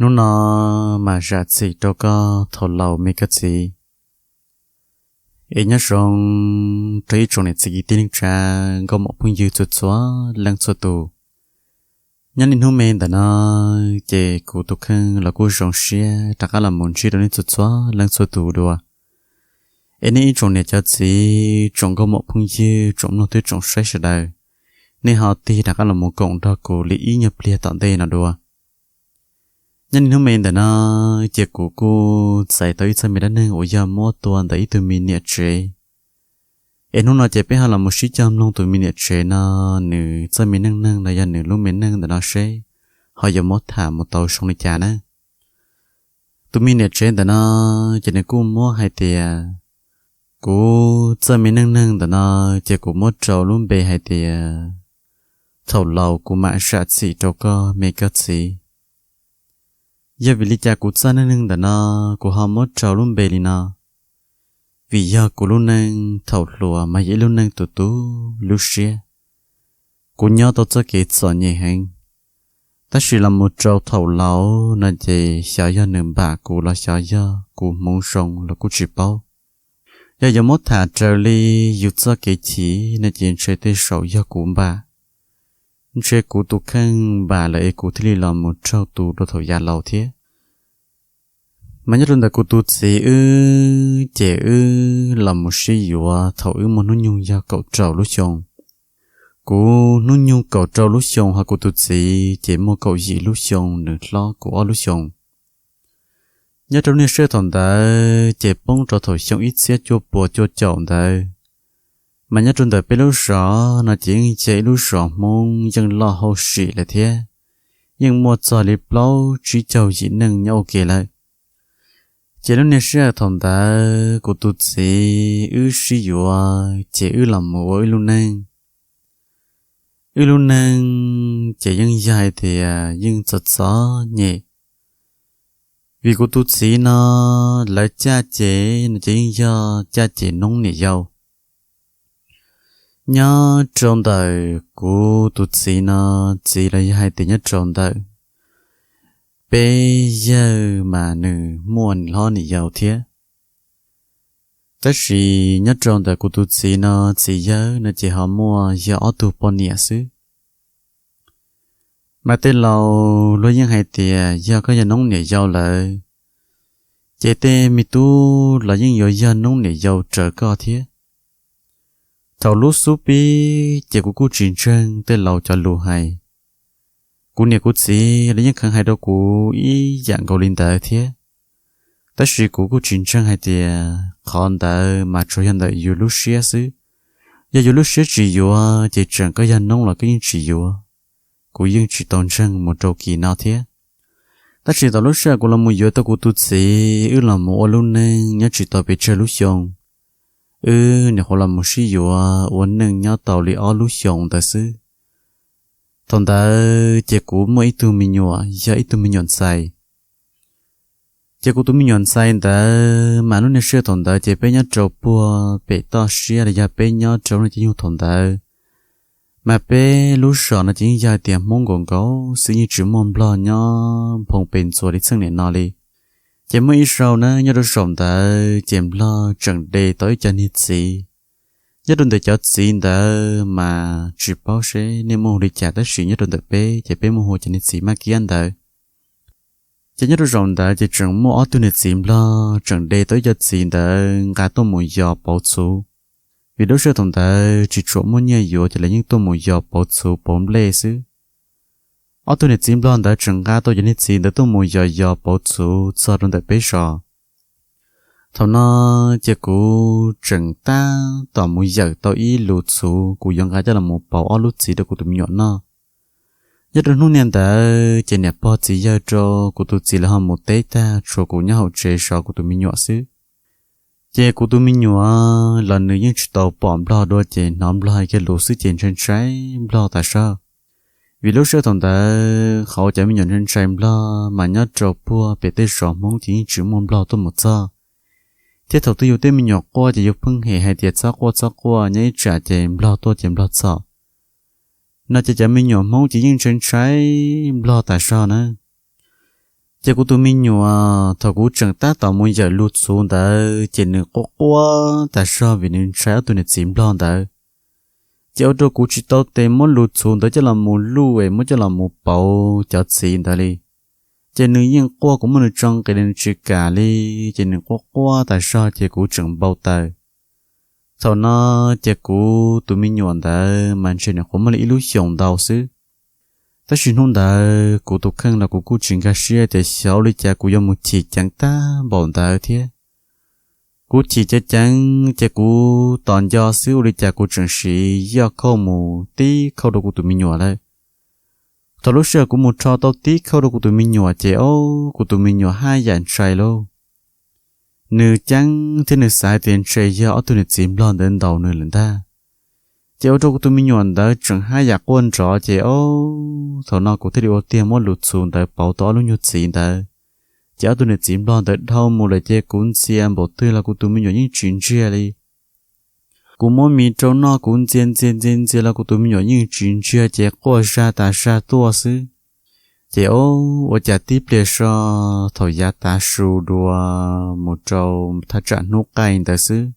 Hnub no mas zam txim rau koj thaum laus me koj txiv. Es nyob zoo rau ib tsoom niam txiv kwv tij neej tsa, nkauj muam phooj ywg txhua txhua leej txhua tus. Nyob niaj hnub me ntawm no, ces kuv tus kheej los kuj zoo siab rov qab los mus ntsib rau nej txhua txhua leej txhua tus dua. Es nej ib tsoom niam cov txiv, tsoom nkauj muam phooj ywg, tsoom mloog thiab tsoom saib sawv daws, nej ho tig rov qab los mus koom nrog kuv li ib nyuag pliag tom ntej no dua. Nyob niaj hnub me ntawm no, ces kuv kuj txais tau ib txoj me dab neeg uas yog muab tua ntawm ib tug me niam tsev. Es hnub no ces peb ho los mus sib cog mloog tus me niam tsev no, nws txoj me neej neeg no yog nws lub me neej ntawm no seb ho yuav muab tham mus tau zoo li cas na. Tus me niam tsev ntawm no, ces nws kuj muab hais tias, kuv txoj me neej neeg ntawm no, ces kuv muab rau lub npe hais tias, thaum laus kuv mam zam txim rau koj me koj txiv. Yog vim li cas kuv txoj neej neeg ntawm no, kuv ho muab rau lub npe li no? Vim yog kuv lub neej thaum hluas mas yog ib lub neej tu tu lub siab. Kuv nyob tau txoj kev txom nyem heev, tab sis los mus rau thaum laus no ces xyov yog nws npam kuv los xyov yog kuv hmoov zoo los kuj tsis paub. Yog yuav muab tham raws li yus txoj kev chim no ces ntshe tej zaum yog kuv npam, ntshe kuv tus kheej npam lawm es kuv thiaj li los mus raug tu rau thaum yav laus thiab. Mas nyob rau ntawm kuv tus txiv wb ces wb los mus sib yuav thaum wb muaj hnub nyoog yog kaum rau lub xyoo. Kuv hnub nyoog kaum rau lub xyoo, ho kuv tus txiv ces muaj kaum yim lub xyoo, nws hlob kuv ob lub xyoo. Nyob rau niaj sij hawm thaum ntawd ces poob rau thaum xyoo ib txhiab cuaj puas cuaj caum ntawd. Mas nyob rau ntawm peb lub zos no ces yeej yog ib lub zos Hmoob yeej loj hauj sim lawm thiab, yeej muaj txog li plaub tsib caug yim neej nyob ua ke lawm. Ces lub niaj sij hawm thaum ntawd kuv tus txiv wb sib yuav ces wb los mus ua wb lub neej. Wb lub neej ces yeej yog hais tias yeej txom txom nyem, vim kuv tus txiv no lawv caj ces no ces yeej yog caj ces noob niam yau. Nyob rau ntawm kuv tus txiv no, txiv los yog hais tias nyob rau ntawm peb yawg mas nws muaj niam hlob niam yau thiab. Tab sis nyob rau ntawm kuv tus txiv no, txiv yawg no ces ho muaj yog ob tug poj niam xwb. Mas tej laus luag yeej hais tias yog koj yog noob niam yau lawm, ces tej me tub los yeej yuav yog noob niam yau raws koj thiab. Thaum lub xub pib ces kuv kuj tsis ntseeg tej laus cov lus hais. Kuv niam kuv txiv los yeej kheev hais rau kuv ib yam nkaus li ntawd thiab, tab sis kuv kuj tsis ntseeg hais tias qhov ntawd mas tsuas yog ntawm yus lub siab xwb. Yog yus lub siab tsis yuav ces tseem koj yog noob los koj yeej tsis yuav. Kuv yeej tsis tau ntseeg mus rau kis no thiab. Tab sis thaum lub sij hawm kuv los mus yuav tau kuv tus txiv, wb los mus ua lub neej nyob tsis tau pes tsawg lub xyoo, wb nyuam qhuav los mus sib yuav ua neej nyob tau li ob lub xyoo ntawd xwb. Thaum ntawd ces kuv muaj ib tug me nyuam, yog ib tug me nyuam ntxhais. Ces kuv tus me nyuam ntxhais ntawd mas lub niaj sij hawm thaum ntawd ces peb nyob rau puag pem toj siab los yog peb nyob rau lub caij nyoog thaum ntawd, mas peb lub zos no ces yeej yog hais tias Hmoob nkaus nkaus xwb, yeej tsis muaj Nplog nyob nphoo pes ntxuas li txheej niam no li. Ces muaj ib zaug na nyob rau zaum ntawd ces Nplog tseem de tau ib co niag txiv. Nyob rau ntawm cov txiv ntawd mas tsis paub seb nej muaj hu li cas, tab sis nyob rau ntawm peb ces peb muaj hu cov niag txiv maj kiab ntawd. Ces nyob rau zaum ntawd ces tseem muaj ob tug niag txiv Nplog tseem de tau ib co txiv ntawd nqa tuaj mus yos pauv txhuv, vim lub sij hawm thaum ntawd tsis tshua muaj nyiaj yuav ces lawv yeej tuaj mus yos pauv txhuv pauv nplej xwb. Ob tug niag txiv Nplog ntawd tseem nqa tau cov niag txiv ntawd tuaj mus yos yos pauv txhuv txog rau ntawm peb zos. Thaum no ces kuv tseem tab tom mus yawm tau ib lus txhuv, kuv yuav nqa coj los mus pauv ob lub txiv rau kuv tus me nyuam noj. Nyob rau hnub niaj ntawd ces niam pog txiv yawg rau kuv tus txiv lawv ho mus teb tag, tshuav kuv nyob hauv tsev zov kuv tus me nyuam xwb. Ces kuv tus me nyuam los nws yeej tsis tau pom Nplog dua, ces hnov Nplog hais kiag lus xwb ces ntshai ntshai Nplog tas zog. Vim lub sij hawm thaum ntawd qhov uas cov me nyuam ntshai ntshai Nplog mas nyob rau puag pem tej zos Hmoob ces yeej tsis muaj Nplog tuaj mus txog, thiab thaum twg yus tej me nyuam quaj ces yus pheej hem hais tias txhob quaj txhob quaj, nyob ib tsam ces Nplog tuaj ces Nplog txhom no ces cov me nyuam Hmoob ces yeej ntshai ntshai Nplog tas zog na. Ces kuv tus me nyuam thaum kuv tseem tab tom mus yawm lug txhuv ntawd ces nws quaj quaj tas zog vim nws ntshai ob tug niam txiv nplog ntawd. Ces ua rau kuv tsis tau tes muab lug txhuv ntawd coj los mus luj es muab coj los mus pauv cov txiv ntawd li. Ces nws yeej quaj, kuv muab nws tso nqis li nws tsis kam li. Ces nws quaj quaj tas zog ces kuv tseem npau taws. Thaum no ces kuv tus me nyuam ntawd mas ntshe nyuam qhuav muaj li ib lub xyoos ntau xwb. Tab sis hnub ntawd kuv tus kheej los kuv kuj tsis nkag siab tias xyov ua li cas kuv yuav mus chim ceev tag npaum ntawd thiab. Kuv chim ceev ceev ces kuv tos nco xwb ua li cas kuv tseem siv yoj khauj mus tib khauj rau kuv tus me nyuam lawm. Thaum lub sij hawm kuv mus rho tau tib khauj rau kuv tus me nyuam ces ob, kuv tus me nyuam haj yam ntshai lauj. Nws ceeb thiab nws xav hais tias ntshe yog ob tug niam txiv nplog ntawd ntaus nws lawm ntag. Ces ua rau kuv tus me nyuam ntawd tseem haj yam quaj nrov ces ob, thaum no kuv thiaj li ua tiag muab lug txhuv ntawd pauv tau ob lub nyuag txiv ntawd. Ces ob tug niam txiv nplog ntawd dhau mus lawm ces kuv ntxias npaum twg los kuv tus me nyuam yeej tsis ntsiag li. Kuv muab mis rau noj kuv ntxias ntxias ntxias ntxias los kuv tus me nyuam yeej tsis ntsiag ces quaj zaj tas zaj tuaj xwb. Ces ob, ua cas tib pliag so, thaum yav tav su dua mus rau thaj tsam hnub qaij ntawd xwb,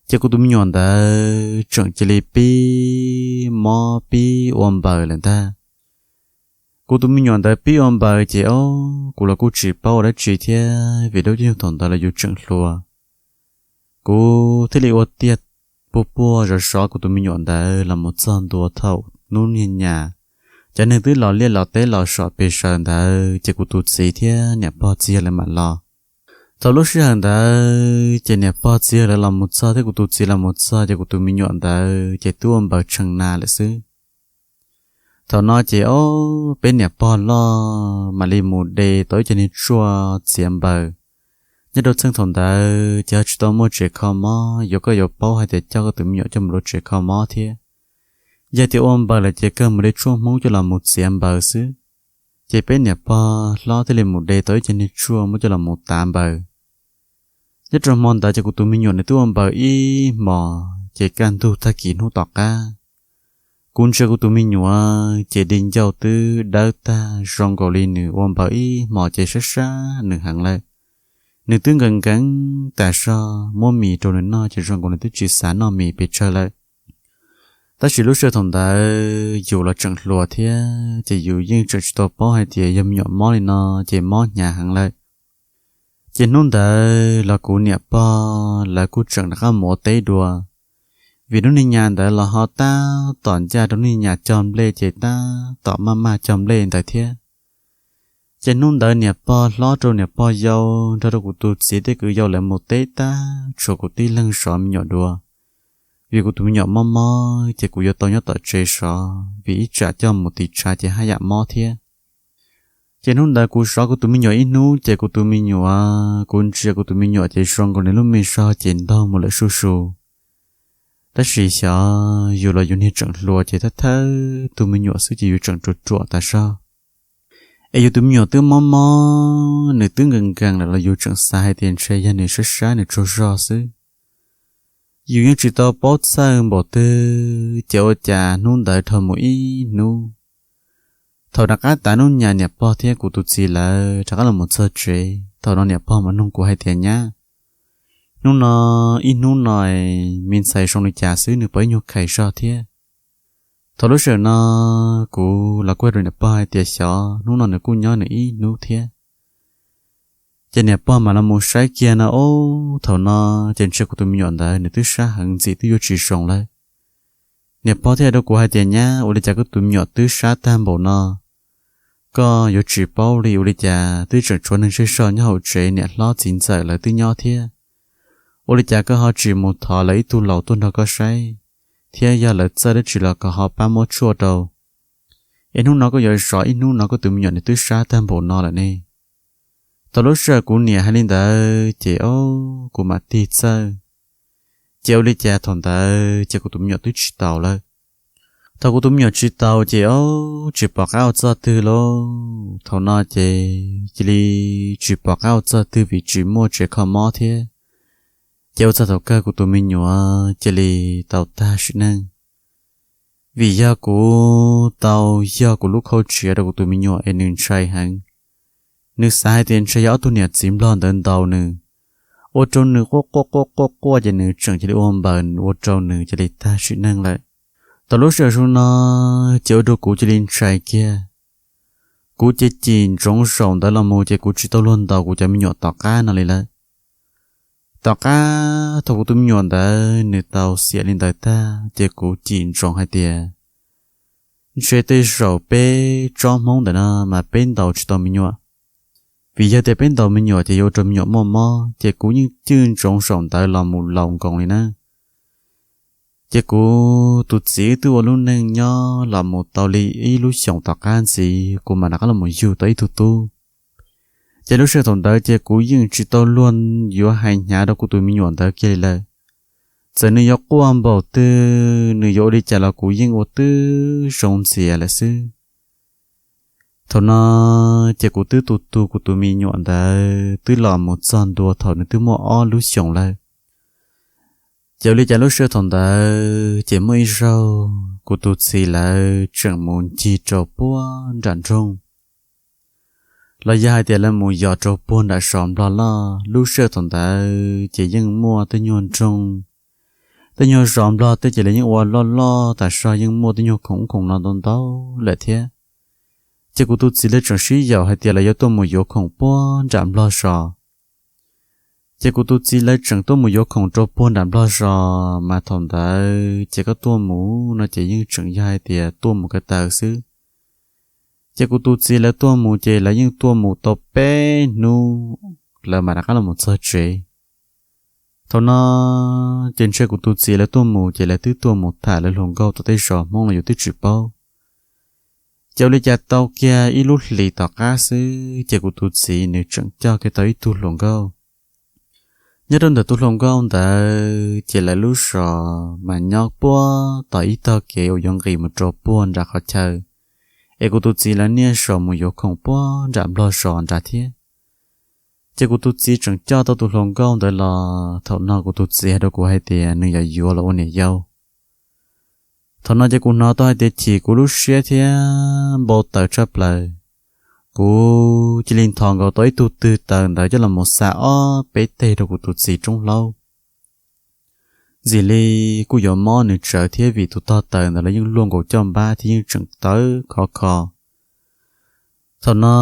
ces kuv tus me nyuam ntawd tseem cia li pib mob pib ua npaws lawm ntag. Kuv tus me nyuam ntawd pib ua npaws ces ob, kuv los kuj tsis paub ua dab tsi thiab vim lub caij nyoog thaum ntawd los yus tseem hluas. Kuv thiaj li ua tiag puag puag zov zov kuv tus me nyuam ntawd los mus txog ntua thaum hnub niag nyas, cov neeg twb los liaj los teb los som pes sawv ntawd ces kuv tus txiv thiab niam pog txiv yawg lawv mam los. Thaum lub sij hawm ntawd ces niam pog txiv yawg lawv los mus txog thiab kuv tus txiv los mus txog ces kuv tus me nyuam ntawd ces twb ua npaws tshee na lawm xwb. Thaum no ces ob, peb niam pog loj mam li mus de tau ib co niag tshuaj txiav npaws. Nyob rau txheej thaum ntawd ces ho tsis tau muaj tsev kho mob, yuav koj yuav paub hais tias coj koj tus me nyuam coj mus rau tsev kho mob thiab. Yog tias ua npaws lawm ces kawg mus de tshuaj Hmoob coj los mus txiav npaws xwb. Ces peb niam pog hlob thiaj li mus de tau ib co niag tshuaj muab coj los mus tav npaws. Nyob rau hmo ntawd ces kuv tus me nyuam nws twb ua npaws ib hmos ces kaj ntug tag kis hnub tom qab, kuv ntsia kuv tus me nyuam ces di ncauj twb dawb tag zoo nkaus li nws ua npaws ib hmos ces sab sab nws heev lawm. Nws twb nkees nkees tas zog, muab mis rau nws noj ces zoo nkaus nws twb tsis xav noj mis pes tsawg lawm. Tab sis lub sij hawm thaum ntawd yus los tseem hluas thiab ces yus yeej tseem tsis tau paub hais tias yog me nyuam mob li no ces mob hnyav heev lawm. Ces hnub ntawd los kuv niam pog lawv kuj tseem rov qab mus ua teb dua, vim hnub niag nyas ntawd los ho tab tom ncaj rau hnub niag nyas cog nplej ces tab tom maj maj cog nplej ntawd thiab. Ces hnub ntawd niam pog hlob rau niam pog yau nrog rau kuv tus txiv tej kwv yau lawv mus teb tag tshuav kuv tib leeg sov me nyuam dua. Vim kuv tus me nyuam mob mob ces kuv yuav tau nyob tom tsev sov vim ib tsam coj mus tim tshav ces haj yam mob thiab. Ces hnub ntawd kuv sov kuv tus me nyuam ib hnub ces kuv tus me nyuam, kuv ntsia kuv tus me nyuam ces zoo nkaus nws lub me zog ces ntaug mus lawm suj su. Tab sis xyov yus los yus niag tseem hluas ces thawj thawj tus me nyuam xwb ces yus tseem ruam ruam tas zog. Es yus tus me nyuam twb mob mob, nws twb nkees nkees lawm los yus tseem xav hais tias ntshe yog nws sab sab nws tsaug zog xwb. Yus yeej tsis tau paub txhawj npaum twg ces ua cas hnub ntawd dhau mus ib hnub, thaum rov qab tav hnub nyas niam pog thiab kuv tus txiv lawv rov qab los mus txog tsev, thaum no niam pog mas nug kuv hais tias nyab, hnub no ib hnub no me ntxhais zoo li cas xwb nws pom ib nyuag khais zog thiab. Thaum lub sij hawm no kuv los kuj hais rau niam pog hais tias xyov hnub no nws kuj nyob nws ib hnub thiab. Ces niam pog mam los mus saib kiag no ob, thaum no ces ntshe kuv tus me nyuam ntawd nws twb sab heev ntxim twb yuav tsis zoo lawm. Niam pog thiaj hais rau kuv hais tias nyab, ua li cas koj tus me nyuam twb sab tag npaum no, koj yuav tsis paub li, ua li cas twb tseem tshuav neeg zej zog nyob hauv tsev, niam hlob txiv ntxawm lawv twb nyob thiab. Ua li cas koj ho tsis mus thov lawv ib tug laus tuaj nrog koj saib, thiab yog lawv txawj dab tsi los koj ho pab muab tshuaj rau, es hnub no koj yuav zov ib hnub no koj tus me nyuam nws twb sab tag npaum no lawm ne. Thaum lub sij hawm kuv niam hais li ntawd ces ob, kuv mam tig txawj. Ces ua li cas thaum ntawd ces kuv tus me nyuam twb tsis taus lawm. Thaum kuv tus me nyuam tsis taus ces ob, tsis pom qab ua txoj twg lauj. Thaum no ces cia li tsis pom qab ua txoj twg vim tsis muaj tsev kho mob thiab. Ces ua txog thaum kawg kuv tus me nyuam cia li tau tag sim neej. Vim yog kuv tau yog kuv lub khau tsiav rau kuv tus me nyuam es nws ntshai heev. Nws xav hais tias ntshe yog ob tug niam txiv nplog ntawd ntaus nws, ua rau nws quaj quaj quaj quaj quaj ces nws tseem cia li ua npaws ua rau nws cia li tag sim neej lawm. Thaum lub sij hawm zoo no ces ua rau kuv cia li ntshai kiag. Kuv ces cim ntsoov zaum ntawd los mus ces kuv tsis tau luag ntaus kuv cov me nyuam tom qab no li lawm. Tom qab thaum kuv tus me nyuam ntawd nws tau xiam li ntawd tag ces kuv cim ntsoov hais tias ntshe tej zaum peb tsob Hmoob ntawm no mas peb ntaus tsis tau me nyuam, vim yog tias peb ntaus me nyuam ces yuav ua rau me nyuam muaj mob, ces kuv yeej cim ntsoov zaum ntawd los mus laus nkoos li na. Ces kuv tus txiv twb ua lub neej nyob los mus tau li ib lub xyoos tom qab ntxiv kuv mam rov qab los mus yug tau ib tug tub. Ces lub sij hawm thaum ntawd ces kuv yeej tsis tau luag yuav hais hnyav rau kuv tus me nyuam ntawd kiag li lawm. Txawm nws yuav quaj npaum twg, nws yuav ua li cas los kuv yeej ua tib zoo ntxias lawm xwb. Thaum no ces kuv twb tu tu kuv tus me nyuam ntawd twb los mus txog ntua thaum nws twb muaj ob lub xyoos lawm. Ces ua li cas lub sij hawm thaum ntawd ces muaj ib zaug kuv tus txiv lawv tseem mus ncig rau puag nram nroog, los yog hais tias lawv mus yos rau puag nram zos nplog loj. Lub sij hawm thaum ntawd ces yeej muaj tej nyuag nroog, tej nyuag zos nplog tej ces lawv yeej ua loj loj tas zog, yeej muaj tej nyuag khoom ub khoom no ntau ntau lawm thiab. Ces kuv tus txiv lawv tseem sib yaum hais tias lawv yuav tuaj mus yuav khoom puag nram nplog zos. Ces kuv tus txiv lawv tseem tuaj mus yuav khoom rau puag nram nplog zos, mas thaum ntawd ces koj tuaj mus no ces yeej tseem yog hais tias tuaj mus ko taw xwb. Ces kuv tus txiv lawv tuaj mus ces lawv yeej tuaj mus tau peb hnub lawv mam rov qab los mus txog tsev. Thaum no ces ntshe kuv tus txiv lawv tuaj mus ces lawv twb tuaj mus tham lawv hluas nkauj tom tej zos Hmoob los yus twb tsis paub. Ces ua li cas tau kiag ib lub hlis tom qab xwb ces kuv tus txiv nws tseem coj kiag tau ib tug hluas nkauj. Nyob rau ntawm tus hluas nkauj ntawd ces lawv lub zos mas nyob puag tom ib tog kev uas yuav nqis mus rau puag nram qhov chaw es kuv tus txiv lawv niaj zaus mus yuav khoom puag nram nplog zos nrad thiab. Ces kuv tus txiv tseem coj tau tus hluas nkauj ntawd los. Thaum no kuv tus txiv hais rau kuv hais tias nws yuav yuav los ua niam yau. Thaum no ces kuv hnov tau hais tias chim kuv lub siab thiab npau taws tshaj plaws. Kuv cia li nthos nkaus tau ib tug twg taws ntawd coj los mus xa ob peb teg rau kuv tus txiv roob hlaub. Ntxim li kuj yuav mob nws tsawv thiab vim tus tog taws ntawd los yeej luaj nkaus caj npab thiab yeej tseem tawv khov kho. Thaum no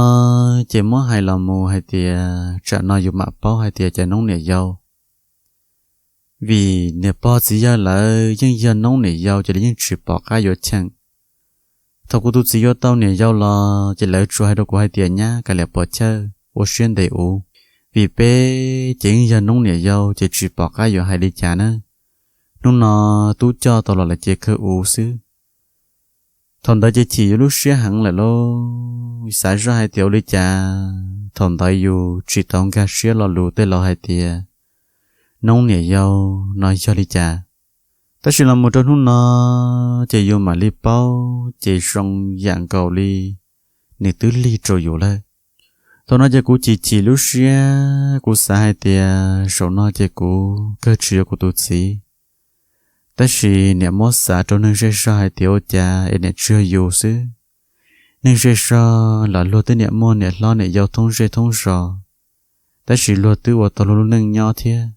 ces muab hais los mus hais tias tsam no yus mam paub hais tias cov noob niam yau, vim niam pog txiv yawg lawv yeej yog noob niam yau ces lawv yeej tsis pom qab yuav cheem. Thaum kuv tus txiv yuav tau niam yau los ces lawv tsuas hais rau kuv hais tias nyab kav liam puas chawj ua siab ntev uv, vim peb ces yeej yog noob niam yau ces tsis pom qab yuav hais li cas na. Hnub no tub coj tau los lawm ces kawg uv xwb. Thaum ntawd ces chim yus lub siab heev lawm lauj, xav zoj hais tias ua li cas thaum ntawd yus tsis tau nkag siab lo lus tej laus hais tias noob niam yau no yog li cas. Tab sis los mus rau hnub no ces yus mam li paub ces zoo yam nkaus li nws twb lig rau yus lawm. Thaum no ces kuv chim chim lub siab, kuv xav hais tias zaum no ces kuv kawg tsis yuav kuv tus txiv. Tab sis niam muab xav rau neeg zej zog hais tias ua cas es niam tsis yog yus xwb, neeg zej zog los luag tej niam muaj niam hlob niam yau thoob zej thoob zos, tab sis luag twb ua tau luag lub neej nyob thiab.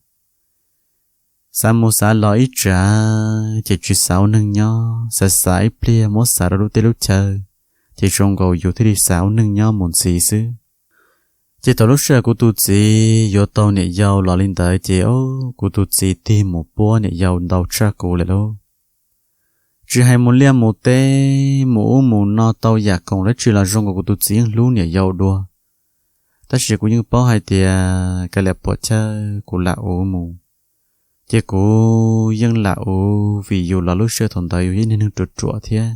Xav mus xav los ib tsam ces tsis xav ua neej nyob, xav xav ib pliag muab xav rau lub teb lub chaw, ces zoo nkaus yus thiaj li xav ua neej nyob mus ntxiv xwb. Ces thaum lub sij hawm kuv tus txiv yuav tau niam yau los li ntawd ces kuv tus txiv tig mus puab niam yau ntau tshaj kuv lawm lauj. Tsis hais mus liaj mus teb, mus ub mus no tau yam khoom dab tsi los zoo nkaus kuv tus txiv yeej hlub niam yau dua. Tab sis kuv yeej paub hais tias kav liam puam chawj kuv lam uv mus, ces kuv yeej lam uv vim yus los lub sij hawm thaum ntawd yus yeej niag neeg ruam ruam thiab.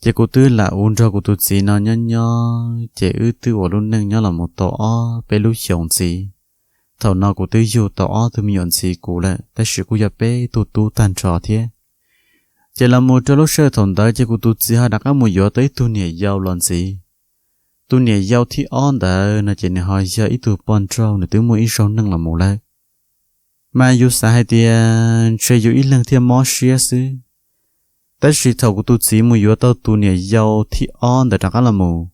Ces kuv twb lam uv nrog kuv tus txiv no nyob nyob ces wb twb ua lub neej nyob los mus tau ob peb lub xyoos ntxiv. Thaum no kuv twb yug tau ob tug me nyuam ntxiv kuv lawm tab sis kuj yog peb tug tub tag nrho thiab. Ces los mus rau lub sij hawm thaum ntawd ces kuv tus txiv ho rov qab mus yuav tau ib tug niam yau los ntxiv. Tus niam yau thib ob ntawd no ces nws ho yog ib tug poj nrauj, nws twb muaj ib zaug neej los mus lawm. Mas yus xav hais tias ntshe yus ib leeg thiaj mob siab xwb. Tab sis thaum kuv tus txiv mus yuav tau tus niam yau thib ob ntawd rov qab los mus,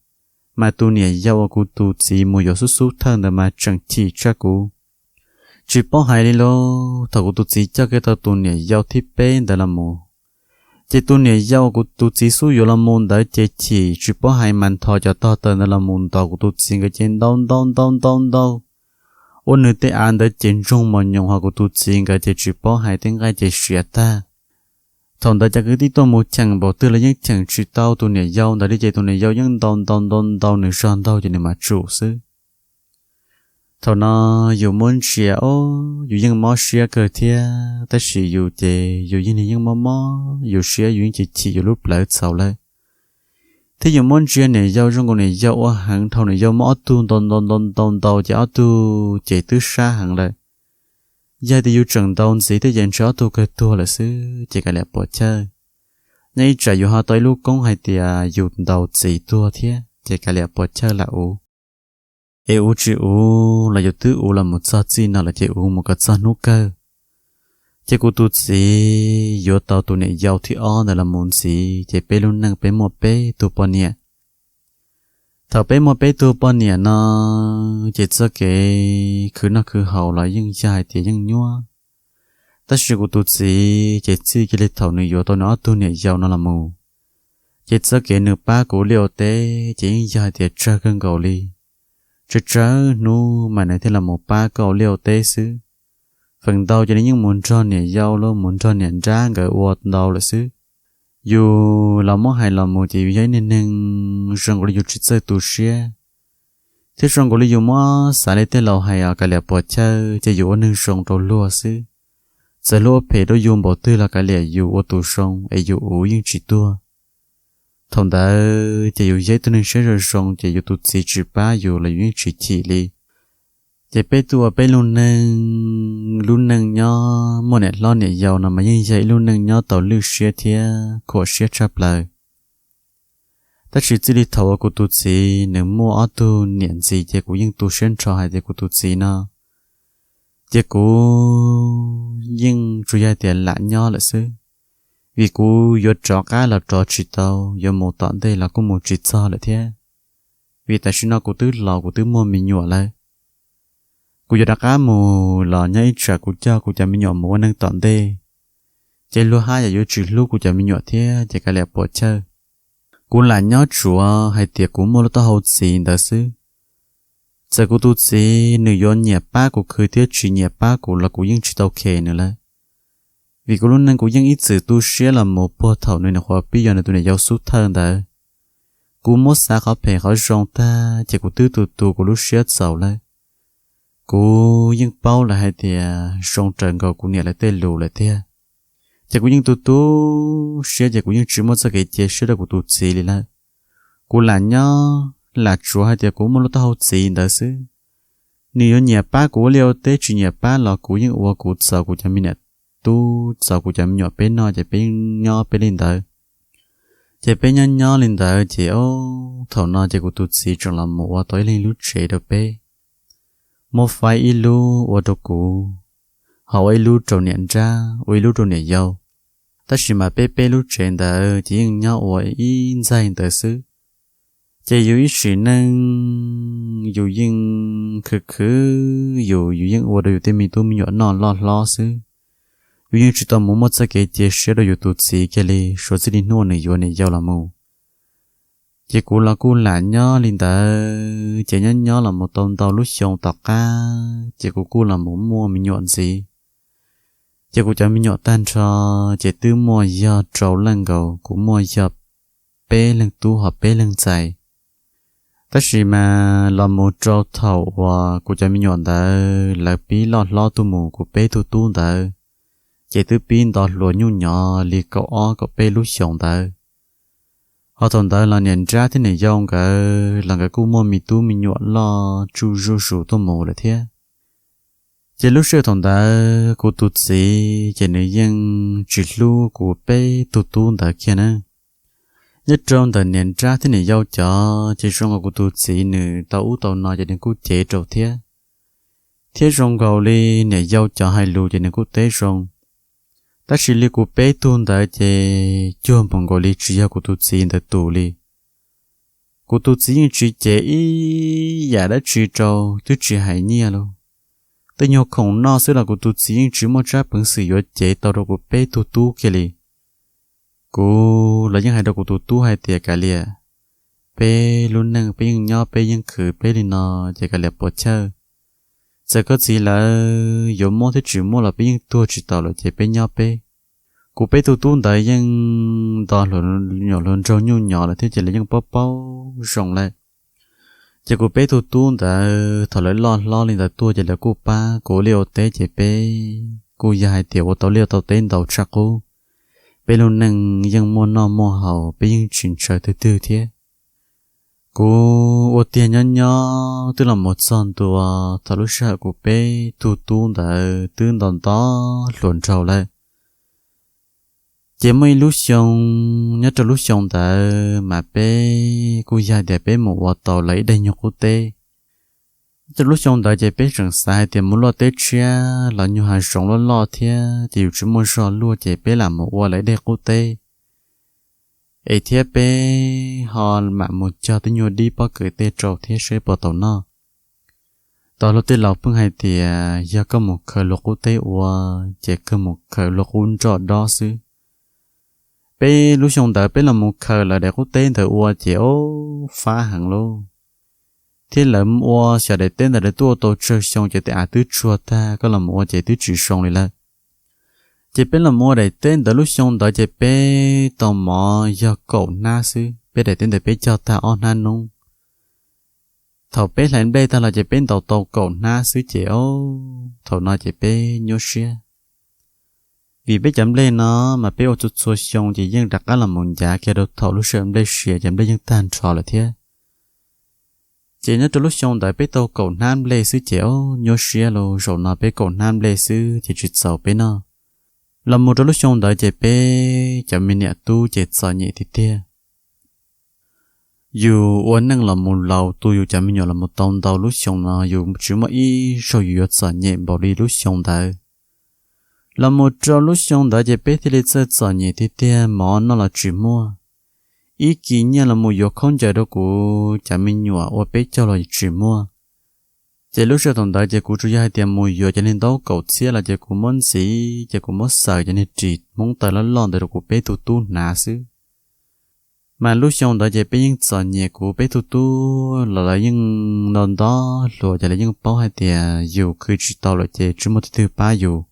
mas tus niam yau uas kuv tus txiv mus yuav xub xub thawj ntawd mas tseem chim tshaj kuv. Tsis paub hais li lauj, thaum kuv tus txiv coj kiag tau tus niam yau thib peb ntawd los mus, ces tus niam yau uas kuv tus txiv xub yuav los mus ntawd ces chim tsis paub hais mas nthos cov tog taws ntawd los mus ntaus kuv tus txiv nkawd ces ntaus ntaus ntaus ntaus ntaus, ua nws tej av ntawd ces ntsoog mos nyoos, ho kuv tus txiv nkawd ces tsis paub hais tej nqaij ces siav tag. Thaum ntawd cov kwv tij tuaj mus cheem npaum twg los yeej cheem tsis tau tus niam yau ntawd li, ces tus niam yau yeej ntaus ntaus ntaus ntaus nws zog ntaug ces nws mam tsum xwb. Thaum no yus muab ntsia, o, yus yeej mob siab kawg thiab, tab sis yus ces yus yeej, nws yeej mob mob yus siab, yus yeej chim chim yus lub plawv txhaum lawm. Thiab yus muab ntsia niam yau zoo nkaus niam yau ua heev dhau, niam yau muab ob tug ntaus ntaus ntaus ntaus ntaus ces ob tug ces twb sab heev lawm. Yog tias yus tseem ntaus ntxiv thiab ces ntshe ob tug kawg tuag lawm xwb, ces kav liam puas chawj. Nyob ib tsam yus ho tau ib lub koob hais tias yus ntaus txiv tuag thiab, ces kav liam puas chawj lam uv. Es uv tsis uv los yus twb uv los mus txog txij no lawm ces uv mus kom txog hnub kawg. Ces kuv tus txiv yuav tau tus niam yau thib ob ntawd los mus ntxiv, ces peb lub neej peb muaj peb tug poj niam. Thaum peb muaj peb tug poj niam no, ces txoj kev khwv noj khwv haus los yeej yog hais tias yeej nyuaj. Tab sis kuv tus txiv ces txij kiag li thaum nws yuav tau nws ob tug niam yau no los mus, ces txoj kev nws pab kuv ua liaj ua teb ces yeej yog hais tias tsawg kawg nkaus li. Tsawg tsawg hnub mas nws thiaj los mus pab koj ua liaj ua teb xwb. Feem ntau ces nws yeej mus nrog niam yau los mus nrog niam nrab nkawd ua ntau lawm xwb. Yus los muab hais los mus ces yus yog ib niag neeg zoo nkaus li yus tsis txawj tu siab, thiab zoo nkaus li yus muab xav li tej laus hais os, kav liam puas chawj, ces yus ua neeg zoo rau luag xwb. Txawm luag ua phem rau yus npaum twg los kav liam yus ua tus zoo es yus uv yeej tsis tuag. Thaum ntawd ces yus yog ib tug neeg siab zoo zoo ces yus tus txiv tsis pab yus los yus yeej tsis chim li. Ces peb tuaj ua peb lub neej, lub neej nyob muaj niam hlob niam yau no mas yeej yog ib lub neej nyob tau lwj siab thiab khuam siab tshaj plaws. Tab sis txij li thaum uas kuv tus txiv nws muaj ob tug niam ntxiv ces kuv yeej tu siab nrho hais tias kuv tus txiv no, ces kuv yeej tsuas yog hais tias lam nyob lawm xwb, vim kuv yuav rov qab los rov tsis tau, yuav mus tom ntej los kuj mus tsis txog lawm thiab. Vim tam sim no kuv twb laus kuv twb muaj me nyuam lawm. Kuv yuav rov qab mus los nyob ib tsam kuv coj kuv cov me nyuam mus ua neej tom ntej, ces luag haj yam yuav tsis hlub kuv cov me nyuam thiab ces kav liam puas chawj. Kuv lam nyob tsuav hais tias kuv muaj lub taub hau txiv ntawd xwb. Txawm kuv tus txiv nws yuav nyiam pab kuv khwv thiab tsis nyiam pab kuv los kuv yeej tsis tau khe nws lawm. Vim kuv lub neej kuv yeej ib txwm tu siab los mus puag thaum nws nyuam qhuav pib yog nws tus niam yau xub thawj ntawd. Kuv muab xav qhov phem qhov zoo tag ces kuv twb tu tu kuv lub siab txaus lawm. Kuv yeej paub lawm hais tias zoo raws nkaus kuv niam lawv tej lus lawm tiag. Ces kuv yeej tu tu siab ces kuv yeej tsis muaj txoj kev cia siab rau kuv tus txiv li lawm. Kuv lam nyob lam tsuav hais tias kuv muaj lub taub hau txiv ntawd xwb. Nws yuav nyiam pab kuv ua liaj ua teb tsis nyiam pab los kuv yeej ua kuv txaus kuv cov me niam tub txaus kuv cov me nyuam peb noj ces peb yeej nyob peb li ntawd. Ces peb nyob nyob li ntawd ces o, thaum no ces kuv tus txiv tseem los mus ua tau ib leeg lub tsev rau peb. Muab faib ib lub ua rau kuv, ho ua ib lub rau niam nrab, ua ib lub rau niam yau. Tab sis mas peb peb lub tsev ntawd ces yeej nyob ua ib ntxaig ntawd xwb. Ces yus ib sim neej yus yeej khwv khwv yus, yus yeej ua rau yus tej me tub me nyuam noj loj hlob xwb. Yus yeej tsis tau mus muaj txoj kev cia siab rau yus tus txiv kiag li suav txij li hnub uas nws yuav niam yau los mus. Ces kuv los kuj lam nyob li ntawd ces nyob nyob los mus tau ntau lub xyoo tom qab ces kuv kuj los mus muaj me nyuam ntxiv. Ces kuv cov me nyuam tag nrho ces twb muaj yog rau leej nkaus, kuv muaj yog peb leeg tub ho peb leeg ntxhais. Tab sis mas los mus rau thaum uas kuv cov me nyuam ntawd lawv pib loj hlob tuaj mus, kuv peb tug tub ntawd ces twb pib nto hluas nyuj nyov li kaum ob kaum peb lub xyoos ntawd. Ho thaum ntawd los niam nrab thiab niam yau nkawd los nkawd kuj muaj me tub me nyuam loj tsuj zuj zus tuaj mus lawm thiab. Ces lub sij hawm thaum ntawd kuv tus txiv ces nws yeej tsis hlub kuv peb tug tub ntawd kiag na. Nyob rau ntawm niam nrab thiab niam yau cov ces zoo nkaus kuv tus txiv nws tau ub tau no ces nws kuj cev rau thiab. Thiab zoo nkaus li niam yau cov hais lus ces nws kuj teb zoo. Tab sis li kuv peb tug ntawd ces cuag npaum nkaus li tsis yog kuv tus txiv ntawd tus li. Kuv tus txiv yeej tsis cev ib yam dab tsi rau, twb tsis hais nyiaj los, tej nyuag khoom noj xwb los kuv tus txiv yeej tsis muaj tsab peev xwm yuav cev tau rau kuv peb tug tub kiag li. Kuv los yeej hais rau kuv tus tub hais tias, Kav liam, peb lub neej peb yeej nyob peb yeej khwv peb li no, ces kav liam puas chawj. Txawm koj txiv lawv yuav muab thiab tsis muab los peb yeej tuag tsis tau lawm ces peb nyob peb. Kuv peb tug tub ntawd yeej nto hluas nraug nyuj nyos lawm thiab ces lawv yeej paub paub zoo lawm. Ces kuv peb tug tub ntawd thaum lawv loj hlob li ntawd tuaj ces lawv kuj pab kuv ua liaj ua teb ces peb kuj yog hais tias ua tau liaj tau teb ntau tshaj qub. Peb lub neej yeej muaj noj muaj haus, peb yeej tsis ntshaw twg twg thiab. Kuv ua tiag nyob nyob twb los mus txog ntua thaum lub sij hawm kuv peb tug tub ntawd twb nto nto hluas nraug lawm. Ces muaj ib lub xyoo, nyob rau lub xyoo ntawd mas peb kuj yog tias peb mus ua tau lawv ib daim nyuag qub teb. Nyob rau lub xyoo ntawd ces peb tseem xav hais tias mus luaj teb tshiab los nyuag hav zoov loj loj thiab ces yus tsis muaj zog luaj ces peb lam mus ua lawv ib daim qub teb es thiab peb ho mam mus cog tej nyuag dib pob kws tej rau thiab seb puas tau noj. Tau luag tej laus pheej hais tias yog koj mus khaws luag qub teb ua, ces kawg mus khaws luag qub nroj dob xwb. Peb lub xyoo ntawd peb los mus khaws lawv daim qub teb ntawd ua ces ub fab heev lauj. Thiab lawv ua xyov daim teb ntawd lawv twb ua tau tsawg xyoo ces tej av twb tsuag tag, koj los mus ua ces twb tsis zoo li lawm. Ces peb los mus ua daim teb ntawd lub xyoo ntawd ces peb tau mov yog kaum hnab xwb, peb daim teb ntawd peb cog tag ob hnab noob. Thaum peb hlais nplej tag los ces peb ntaus tau kaum hnab xwb ces ub, thaum no ces peb nyuaj siab. Vim peb cov nplej no mas peb ua txhua txhua xyoo ces yeej rov qab los mus ncav kiag rau thaum lub sij hawm nplej siav ces nplej yeej tag nrho lawm thiab. Ces nyob rau lub xyoo ntawd peb tau kaum hnab nplej xwb ces ub, nyuaj siab lauj, zaum no peb kaum hnab nplej xwb ces tsis txaus peb noj. Los mus rau lub xyoo ntawd ces peb cov me niam tub ces txom nyem tiag tiag. Yus ua neej los mus laus tu yus cov me nyuam los mus tau ntau lub xyoo no yus tsis muaj ib zaug yus yuav txom nyem npaum li lub xyoo ntawd. Los mus rau lub xyoo ntawd ces peb thiaj li txawj txom nyem tiag tiag, mov noj los tsis muaj. Ib kis nyiaj los mus yuav khaub ncaws rau kuv cov me nyuam ua peb caug los tsis muaj. Ces lub sij hawm thaum ntawd ces kuv tsuas yog hais tias mus yuav cov niag ntaub kaum txhiab los ces kuv muab ntxiv ces kuv muab xaws cov niag ris Hmoob taw loj loj ntawd rau kuv peb tug tub hnav xwb. Mas lub xyoo ntawd ces peb yeej txom nyem, kuv peb tug tub los lawv yeej nto nto hluas ces lawv yeej paub hais tias yus khwv tsis tau lawm ces tsis muaj tus twg pab yus.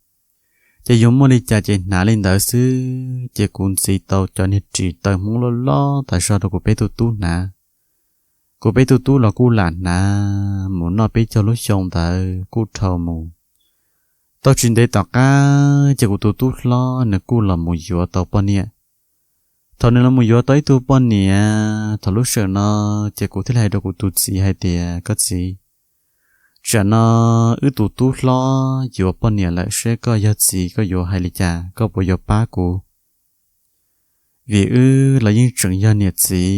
Ces yus muaj li cas ces hnav li ntawd xwb, ces kuv ntxiv tau cov niag ris taw Hmoob loj loj tas zog rau kuv peb tug tub hnav. Kuv peb tug tub los kuj lam hnav mus noj peb caug lub xyoo ntawd kuj dhau mus. Tau tsis ntev tom qab ces kuv tus tub hlob nws kuj los mus yuav tau poj niam. Thaum nws los mus yuav tau ib tug poj niam, thaum lub sij hawm no ces kuv thiaj li hais rau kuv tus txiv hais tias, Koj txiv, tsam no wb tus tub hlob yuav poj niam lawm, seb koj yog txiv koj yuav hais li cas, koj puas yuav pab kuv? Vim wb los yeej tseem yog niam txiv,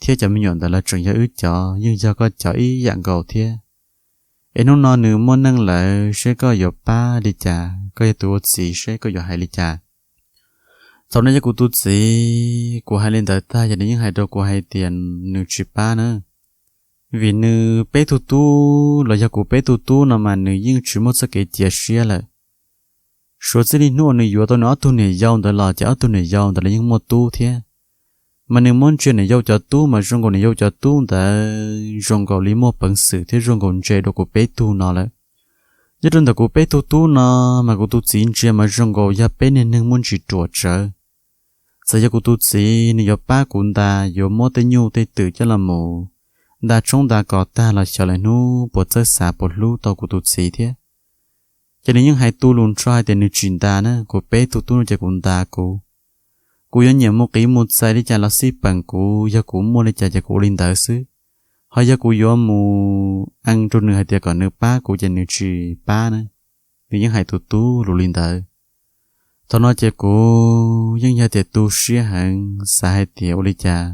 thiab cov me nyuam ntawd los tseem yog wb cov, yeej yog koj cov ib yam nkaus thiab. Es hnub no nws muaj neej lawm, seb koj yuav pab li cas, koj yog tus ua txiv seb koj yuav hais li cas. Thaum no yog kuv tus txiv, kuv hais li ntawd tag ces nws yeej hais rau kuv hais tias nws tsis pab na. Vim nws peb tug tub los yog kuv peb tug tub no mas nws yeej tsis muaj txoj kev cia siab lawm. Suav txij li hnub uas nws yuav tau nws ob tug niam yau ntawd los ces ob tug niam yau ntawd los yeej muaj tub thiab. Mas nws muab ntsia niam yau cov tub mas zoo nkaus niam yau cov tub ntawd zoo nkaus li muaj peev xwm thiab zoo nkaus ntse dua kuv peb tug no lawm. Nyob rau ntawm kuv peb tug tub no, mas kuv tus txiv ntsia mas zoo nkaus yog peb niag neeg muaj ntsis ruam tsawv. Txawm yog kuv tus txiv nws yuav pab kuv nta, yuav muab tej nyuj tej twm coj los mus nta tshoob nta kos tag los xyov lawm hnub puas txawj xav puas hlub tau kuv tus txiv thiab. Ces nws yeej hais tu lus nrho hais tias nws tsis nta na, kuv peb tug tub no ces kuv nta kuv. Kuv yuav nyiam mus qiv mus txais li cas los xij peem kuv, yog kuv muaj li cas ces kuv ua li ntawd xwb. Ho yog kuv yuav mus ees rau nws hais tias kom nws pab kuv ces nws tsis pab na. Nws yeej hais tus tub lus li ntawd. Thaum no ces kuv yeej yog tias tu siab heev xav hais tias ua li cas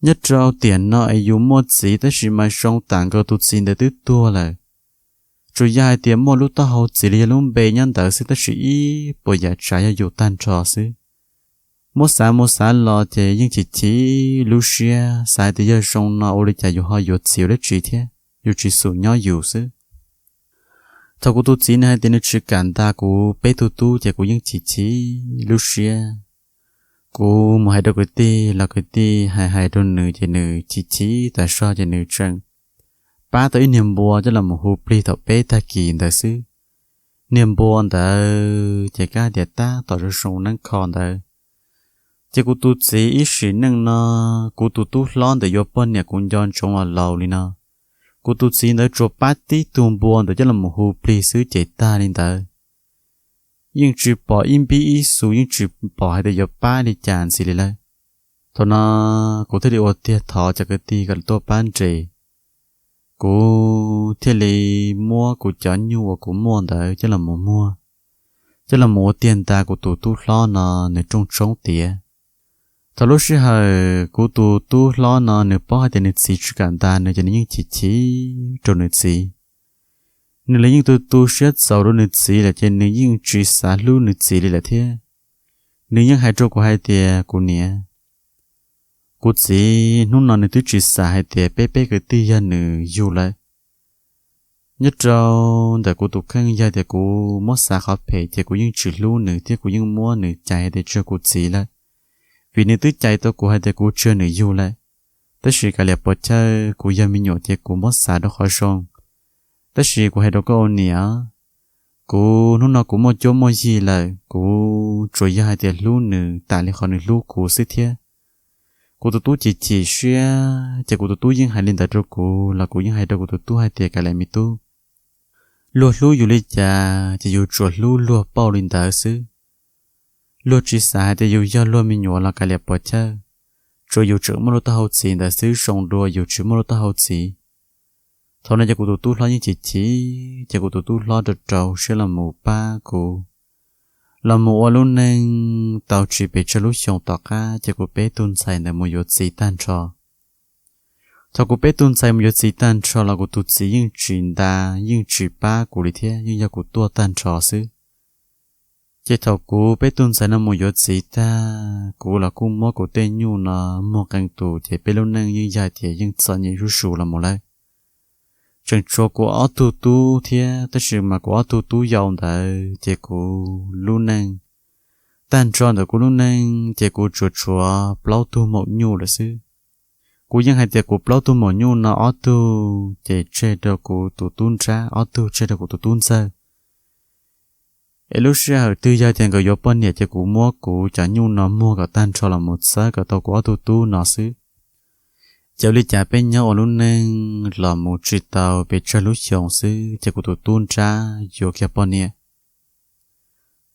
nyob rau tiam no es yus muaj txiv tab sis mas zoo tam nkaus tus txiv ntawd twb tuag lawm. Tsuas yog hais tias muaj lub taub hau txiv los yog lub npe nyob ntawd xwb tab sis ib puas yam tsav yog yus tag nrho xwb. Muab xav mus xav los ces yeej chim chim lub siab, xav tias yog zoo no ua li cas yus ho yuav txiv ua dab tsi thiab, yus tsis xum nyob yus xwb. Thaum kuv tus txiv nws hais tias nws tsis kam ntas kuv peb tug tub ces kuv yeej chim chim lub siab. Kuv mus hais rau kwv tij los kwv tij hais hais rau nws ces nws chim chim tas zog ces nws tseem pab tau ib niag npua coj los mus hu plig thaum peb tag kis ntawd xwb. Niag npua ntawd ces kab tias tab tom zoo zoo neeb kho ntawd. Ces kuv tus txiv ib sim neej no, kuv tus tub hlob ntawd yuav poj niam kuv nco ntsoov los laus li no, kuv tus txiv ntawd tsuas pab tib tug npua ntawd coj los mus hu plig xwb ces tag li ntawd. Yeej tsis pom ib npib ib xu, yeej tsis pom hais tias yuav pab li cas ntxiv li lawm. Thaum no kuv thiaj li ua tiag thov cov kwv tij kom tuaj pab nres. Kuv thiaj li muab kuv cov nyuj uas kuv muaj ntawd coj los mus muag, coj los mus ua tiag ntas kuv tus tub hlob no nws rooj tshoob tiav. Thaum lub sij hawm kuv tus tub hlob no nws paub hais tias nws txiv tsis kam ntas nws ces nws yeej chim chim rau nws txiv. Nws los yeej tu tu siab txaus rau nws txiv lawm ces nws yeej tsis xav hlub nws txiv li lawm thiab. Nws yeej hais rau kuv hais tias, kuv niam, kuv txiv hnub no nws twb tsis xav hais tias peb peb kwv tij yog nws yug lawm. Nyob rau ntawm kuv tus kheej yog tias kuv muab xav qhov phem ces kuv yeej tsis hlub nws thiab kuv yeej muab nws cais hais tias tsis yog kuv txiv lawm, vim nws twb cais tau kuv hais tias kuv tsis yog nws yug lawm. Tab sis kav liam puas chawj, kuv yog me nyuam ces kuv muab xav rau qhov zoo. Tab sis kuv hais rau koj ua niam, kuv hnub no kuv muaj cuab muaj yig lawm, kuv tsuas yog hais tias hlub nws tas li qhov nws hlub kuv xwb thiab. Kuv tus tub chim chim siab ces kuv tus tub yeej hais li ntawd rau kuv los kuv yeej hais rau kuv tus tub hais tias kav liam me tub, luag hlub yus li cas ces yus tsuas hlub luag pauj li ntawd xwb. Luag tsis xav hais tias yus yog luag me nyuam los kav liam puas chawj, tsuas yus tseem muaj lub taub hau txiv ntawd xwb, zoo dua yus tsis muaj lub taub hau txiv. Thaum no ces kuv tus tub hlob yeej chim chim ces kuv tus tub hlob rau rau siab los mus pab kuv, los mus ua lub neej tau tsis pes tsawg lub xyoo tom qab ces kuv peb tug ntxhais ntawd mus yuav txiv tag nrho. Thaum kuv peb tug ntxhais mus yuav txiv tag nrho los kuv tus txiv yeej tsis ntas yeej tsis pab kuv li thiab, yeej yog kuv tuaj tag nrho xwb. Ces thaum kuv peb tug ntxhais no mus yuav txiv tag, kuv los kuj muab kuv tej nyuj no muag qee tus ces peb lub neej yeej yog tias yeej txom nyem zuj zus los mus lawm. Tseem tshuav kuv ob tug tub thiab, tab sis mas kuv ob tug tub yau ntawd ces kuv lub neej, tag nrho ntawm kuv lub neej ces kuv tsuas tshuav plaub tug maum nyuj lawm xwb. Kuv yeej hais tias kuv plaub tug maum nyuj no ob tug ces tseg rau kuv tus tub nrab, ob tug tseg rau kuv tus tub ntxawg. Es lub sij hawm twg yog tias nkawd yuav poj niam ces kuv muab kuv cov nyuj no muag kom tag nrho los mus txhawb kom tau kuv ob tug tub no xwb. Ces ua li cas peb nyob ua lub neej los mus tsis tau pes tsawg lub xyoo xwb ces kuv tus tub nrab yuav kiag poj niam.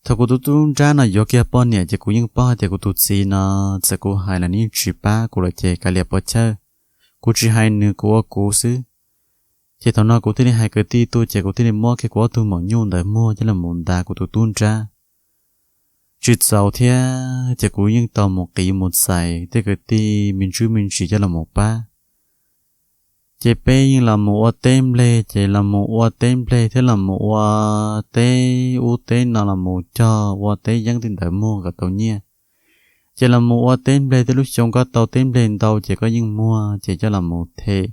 Thaum kuv tus tub nrab no yuav kiag poj niam ces kuv yeej paub hais tias kuv tus txiv no, txawm kuv hais los nws yeej tsis pab kuv lawm ces kav liam puas chawj, kuv tsis hais nws kuv ua kuv xwb. Ces thaum no kuv thiaj li hais kwv tij tuaj ces kuv thiaj li muab kiag kuv ob tug maum nyuj ntawd muag coj los mus ntas kuv tus tub nrab. Tsis txaus thiab ces kuv yeej tau mus qiv mus txais tej kwv tij me ntsuj me ntsis coj los mus pab. Ces peb yeej los mus ua teb nplej, ces los mus ua teb nplej thiab los mus ua teb ub teb no los mus cog ua teb yeeb tej ntawd muag kom tau nyiaj. Ces los mus ua teb nplej tej lub xyoo koj tau teb nplej ntau ces koj yeej muag ces coj los mus them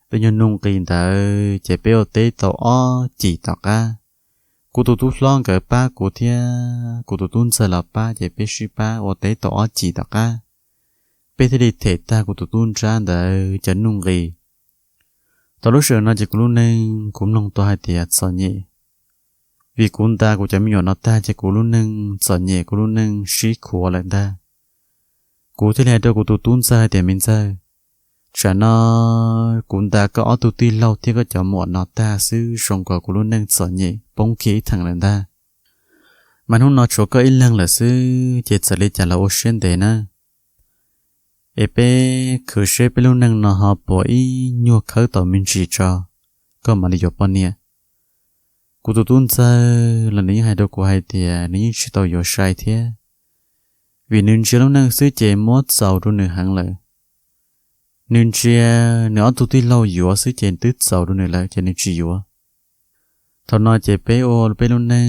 tej nyuag nuj nqis ntawd ces peb ua teb tau ob cim tom qab. Kuv tus tub hlob nkawd pab kuv thiab kuv tus tub ntxawg los pab ces peb sib pab ua teb tau ob cim tom qab, peb thiaj li them tag kuv tus tub nrab ntawd cov nuj nqis. Thaum lub sij hawm no ces kuv lub neej kuv mloog tau hais tias txom nyem, vim kuv ntas kuv cov me nyuam no tag ces kuv lub neej txom nyem, kuv lub neej sib khuav lawm ntag. Kuv thiaj li hais rau kuv tus tub ntxawg hais tias me ntxawg, tsam no kuv ntas koj ob tug tij laug thiab koj cov muam no tag xwb zoo nkaus kuv lub neej txom nyem poob kiag ib theem lawm ntag. Mas hnub no tshuav koj ib leeg lawm xwb ces txawm li cas los ua siab ntev nawb, es peb khwv seb peb lub neej no ho puas ib nyuag khawb tau me ntsis tso, koj mam li yuav poj niam. Kuv tus tub ntxawg los nws yeej hais rau kuv hais tias nws yeej tsis tau yuav sai thiab, vim nws ntsia lub neej xwb ces muab txaus rau nws heev lawm. Nws ntsia nws ob tug tij laug yuav xwb ces twb txaus rau nws lawm ces nws tsis yuav. Thaum no ces peb ua peb lub neej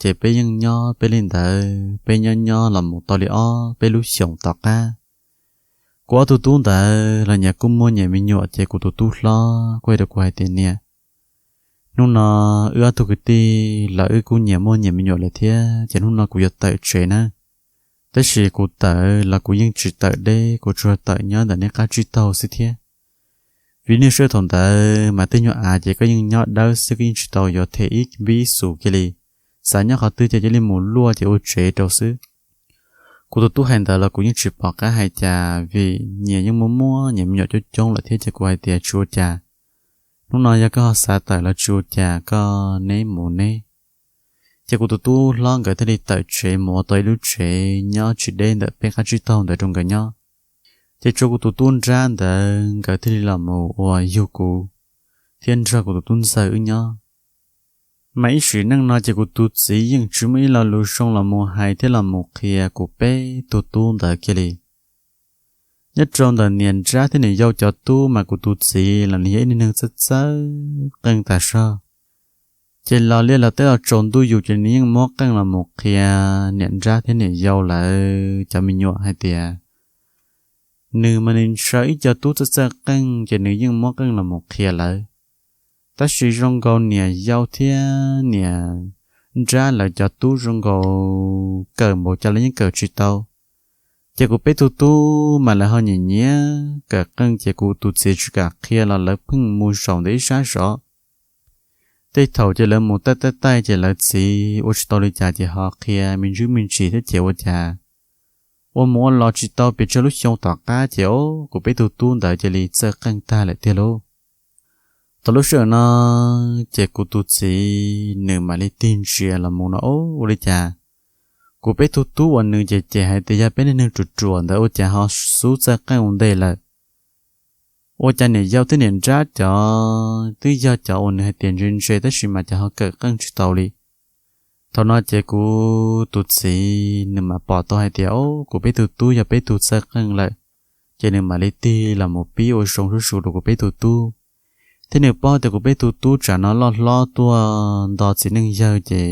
ces peb yeej nyob peb li ntawd, peb nyob nyob los mus tau li ob peb lub xyoos tom qab, kuv ob tug tub ntawd los nyias kuj muaj nyias me nyuam. Ces kuv tus tub hlob kuj hais rau kuv hais tias, Niam, hnub no wb ob tug kwv tij los wb kuj nyias muaj nyias me nyuam lawm thiab, ces hnub no kuv yuav tawm tsev na. Tab sis kuv tawm los kuv yeej tsis tawm deb, kuv tsuas tawm nyob ntawm nej qab tsib taug xwb thiab. Vim niaj sij thaum ntawd mas tej nyuag av ces koj yeej nyob dawb xwb, koj yeej tsis tau yuav them ib npib xus kiag li. Xav nyob qhov twg ces cia li mus luaj ces ua tsev rau xwb. Kuv tus tub hais ntawd los kuv yeej tsis pom qab hais cas, vim nyias yeej muaj muaj nyias me nyuam coob coob lawm thiab, ces kuv hais tias, Tsis ua cas, hnub no yog koj ho xav tawm los tsis ua cas, koj neb mus neb. Ces kuv tus tub hlob nkawd thiaj li tawm tsev mus ua tau ib lub tsev nyob tsis deb ntawm peb qab tsib taug ntawd rau nkawd nyob. Ces tsuas kuv tus tub nrab ntawd nkawd thiaj li los mus ua yug kuv thiab nrog kuv tus tub ntxawg wb nyob. Mas ib sim neej no ces kuv tus txiv yeej tsis muaj ib lo lus zoo los mus hais thiab los mus qhia kuv peb tug tub ntawd kiag li. Nyob rau ntawm niam nrab thiab niam yau cov tub mas kuv tus txiv los nws yog ib neeg txawj txawj qeej tas zog. Ces los liaj los teb los tsaus ntuj yus ces nws yeej muab qeej los mus qhia niam nrab thiab niam yau lawv cov me nyuam hais tias, nws mas nws ntshaw ib co tub txawj txawj qeej ces nws yeej muab qeej los mus qhia lawv. Tab sis zoo nkaus niam yau thiab niam nrab lawv cov tub zoo nkaus kawm npaum cas los yeej kawm tsis tau. Ces kuv peb tug tub mas lawv ho nyiam nyiam kawm qeej, ces kuv tus txiv tsis kam qhia los lawv pheej mus zaum ntawm ib sab zov. Tej thaum ces lawv mus taij taij taij ces lawv txiv ua tsis tau li cas ces ho qhia me ntsis me ntsis thiab ces ua cas ua mus ua los tsis tau pes tsawg lub xyoo tom qab ces o, kuv peb tug tub ntawd cia li txawj qeej tag lawm tiag lauj. Thaum lub sij hawm no ces kuv tus txiv nws mam li tig ntsia los mus no o, ua li cas kuv peb tug tub uas nws cem cem hais tias yog peb neeg ruam ruam ntawd ua cas ho xub txawj qeej ua ntej lawm. Ua cas niam yau thiab niam nrab cov twb yog cov uas nws hais tias ntse ntse tab sis mas cov ho kawm qeej tsis tau li. Thaum no ces kuv tus txiv nws mam pom tau hais tias o, kuv peb tug tub yog peb tug txawj qeej lawm, ces nws mam li tig los mus pib ua zoo zuj zus rau kuv peb tug tub. Thiab nws paub tias kuv peb tug tub tsam no loj hlob tuaj nto txiv neej yawg ces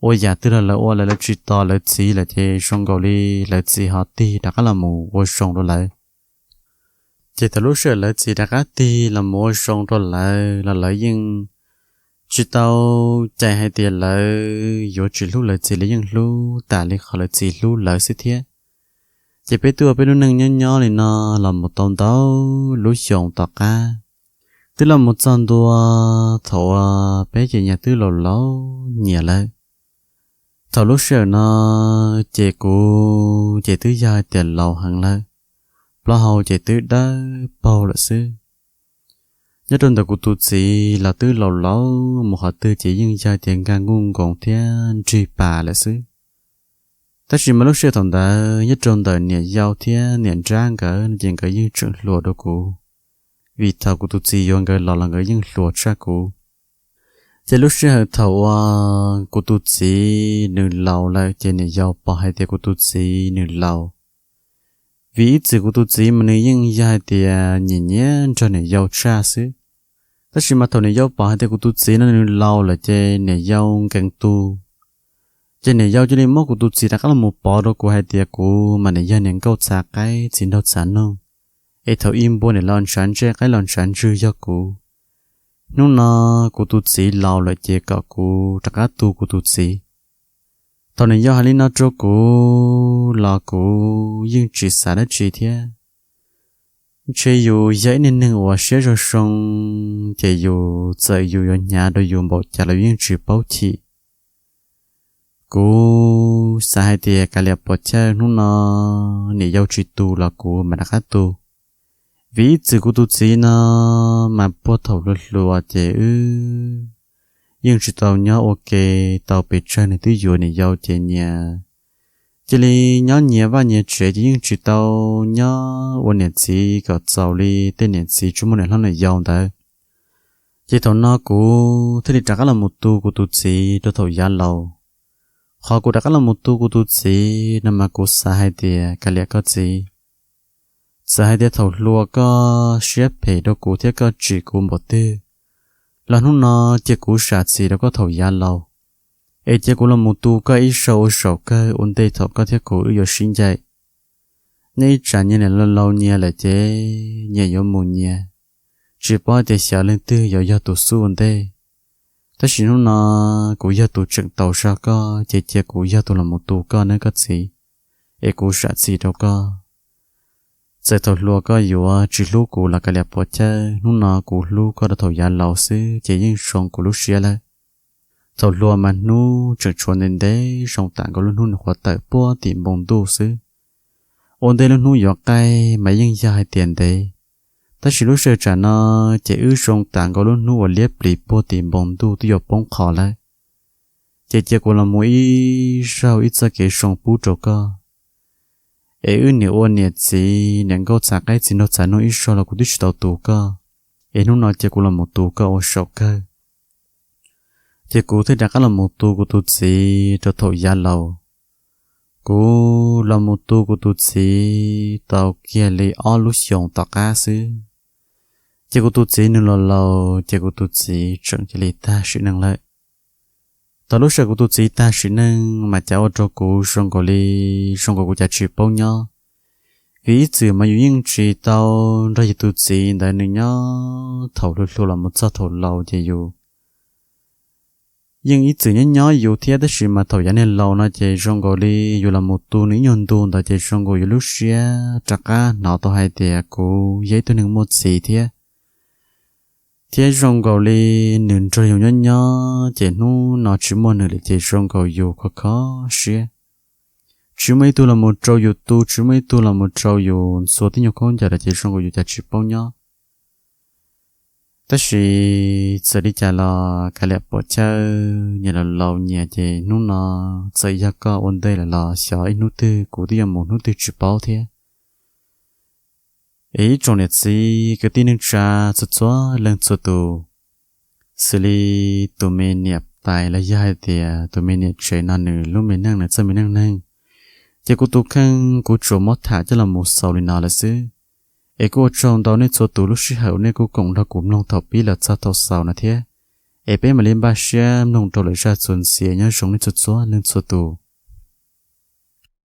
ua yam twg los lawv ua lawv tsis tos lawv txiv lawm ces zoo nkaus li lawv txiv ho tig rov qab los mus ua zoo rau lawv. Ces thaum lub sij hawm lawv txiv rov qab tig los mus ua zoo rau lawv los lawv yeej tsis tau cais hais tias lawv yuav tsis hlub lawv txiv, lawv yeej hlub tas li qhov lawv txiv hlub lawv xwb thiab. Ces peb twb ua peb lub neej nyob nyob li no los mus tau ntau lub xyoo tom qab, twb los mus txog ntua thaum uas peb ces nyias twb laus laus nyias lawm. Thaum lub sij hawm no ces kuv ces twb yog hais tias laus heev lawm, plaub hau ces twb dawb paug lawm xwb. Nyob rau ntawm kuv tus txiv los twb laus laus mus qhov twg ces yeej yog tias nkag nkuj nkoos thiab nrig pas lawm xwb. Tab sis mas lub sij hawm thaum ntawd nyob rau ntawm niam yau thiab niam nrab nkawd no ces nkawd yeej tseem hluas dua kuv, vim thaum kuv tus txiv yuav nkawd los los nkawd yeej hluas tshaj kuv. Ces lub sij hawm thaum uas kuv tus txiv nws laus lawm ces niam yau pom hais tias kuv tus txiv nws laus. Vim ib txwm kuv tus txiv mas nws yeej yog hais tias nyiam nyiam nrog niam yau tshaj xwb. Tab sis mas thaum niam yau pom hais tias kuv tus txiv no nws laus lawm ces niam yau nkees tu. Ces niam yau cia li muab kuv tus txiv rov qab los mus pov rau kuv hais tias kuv mas niam yog niam nkauj txhav qaib txiv nraug txhav noog, es thaum ib npua niam los ntshav ntsej qaib los ntshav ntswg yog kuv. Hnub no kuv tus txiv laus lawm ces kom kuv rov qab tu kuv tus txiv. Thaum niam yau hais li no rau kuv los kuv yeej tsis xav dab tsi thiab. Ntshe yus yog ib neeg neeg uas siab zoo zoo, ces yus txawm yus yuav hnyav rau yus npaum cas los yus yeej tsis paub chim. Kuv xav hais tias kav liam puas chawj hnub no niam yau tsis tu los kuv mam rov qab tu. Vim ib txwm kuv tus txiv no mas puag thaum hluas hluas ces wb yeej tsis tau nyob ua ke tau pes tsawg, nws twb yuav niam yau ces nyias cia li nyob nyias vaj nyias tsev ces yeej tsis tau nyob ua niam txiv kom txaus li tej niam txiv tsis muaj niam hlob niam yau ntawd. Ces thaum no kuv thiaj li rov qab los mus tu kuv tus txiv rau thaum yav laus. Qhov kuv rov qab los mus tu kuv tus txiv no mas kuv xav hais tias kav liam koj txiv, txawm hais tias thaum hluas koj siab phem rau kuv thiab koj tsim kuv npaum twg, Los hnub no cia kuv sam txim rau koj thaum yav laus, es cia kuv los mus tu koj ib zaug ua zaum kawg ua ntej thaum koj thiab kuv wb yuav sib ncaim. Nyob ib tsam nyias niam laus laus nyias lawm ces nyias yuav mus nyias, tsis paub tias xyov leej twg yuav yog tus xub ua ntej. Tab sis hnub no kuv yog tus tseem tau zog koj ces cia kuv yog tus los mus tu koj nawb koj txiv, es kuv sam txim rau koj. Txawm thaum hluas koj yuav tsis hlub kuv los kav liam puas chawj, hnub no kuv hlub koj rau thaum yav laus xwb ces yeej zoo kuv lub siab lawm. Thaum hluas mas hnub tseem tshuav ntev ntev zoo tam nkaus lub hnub nws qhuav tawm puag tim npoo ntuj xwb. Ua ntej lub hnub yuav qaij mas yeej yog hais tias ntev, tab sis lub sij hawm tsam no ces wb zoo tam nkaus lub hnub uas liab plis puag tim npoo ntuj twb yuav poob qho lawm. Ces cia kuv los mus ib zaug ib txoj kev zoo pub rau koj, es wb niam ua niam txiv niam nkauj txhav qaib txiv nraug txhav nug ib zaug los kuv twb tsis tau tu koj, es hnub no cia kuv los mus tu koj ua zaum kawg. Ces kuv thiaj rov qab los mus tu kuv tus txiv rau thaum yav laus. Kuv los mus tu kuv tus txiv tau kiag li ob lub xyoos tom qab xwb, ces kuv tus txiv nws los laus ces kuv tus txiv tseem cia li tag sim neej lawm. Thaum lub sij hawm kuv tus txiv tag sim neej mas cas ua rau kuv zoo nkaus li, zoo nkaus kuv cas tsis paub nyob. Vim ib txwm mas yus yeej tsis tau nrog yus tus txiv ntawd nws nyob thaum hluas hluas los mus txog thaum laus ces yus yeej ib txwm nyob nyob yus thiab, tab sis mas thaum yav niag laus no ces zoo nkaus li yus los mus tu nws ib nyuag ntu ntawd ces zoo nkaus yus lub siab rov qab hnov tau hais tias kuv yog ib tug neeg muaj txiv thiab. Thiab zoo nkaus li nws nrog yus nyob nyob ces hnub no tsis muaj nws lawm ces zoo nkaus yus khov khov siab. Tsis muaj ib tug los mus rau yus tu, tsis muaj ib tug los mus rau yus ntxhua tib nyuag khaub ncaws lawm ces zoo nkaus yus cas tsis paub nyob. Tab sis txawm li cas los kav liam puas chawj, nyias laus laus nyias ces hnub no txawm yog koj ua ntej lawm los xyov ib hnub twg kuv twb yuav mus hnub twg tsis paub thiab. Es ib tsoom niam txiv kwv tij neej tsa txhua txhua leej txhua tus, xws li tus me niam tais los yog hais tias tus me niam tsev no nws lub me neej nws txoj me neej neeg, ces kuv tus kheej kuv tsuas muab tham coj los mus xaus li no lawm xwb. Es kuj ua tsaug ntau nej txhua tus lub sij hawm uas nej kuj koom nrog kuv mloog thaum pib los txog thaum xaus no thiab. Es peb mam li npaj siab mloog rau lwm zaj txuas ntxiv, nyob zoo nej txhua txhua leej txhua tus.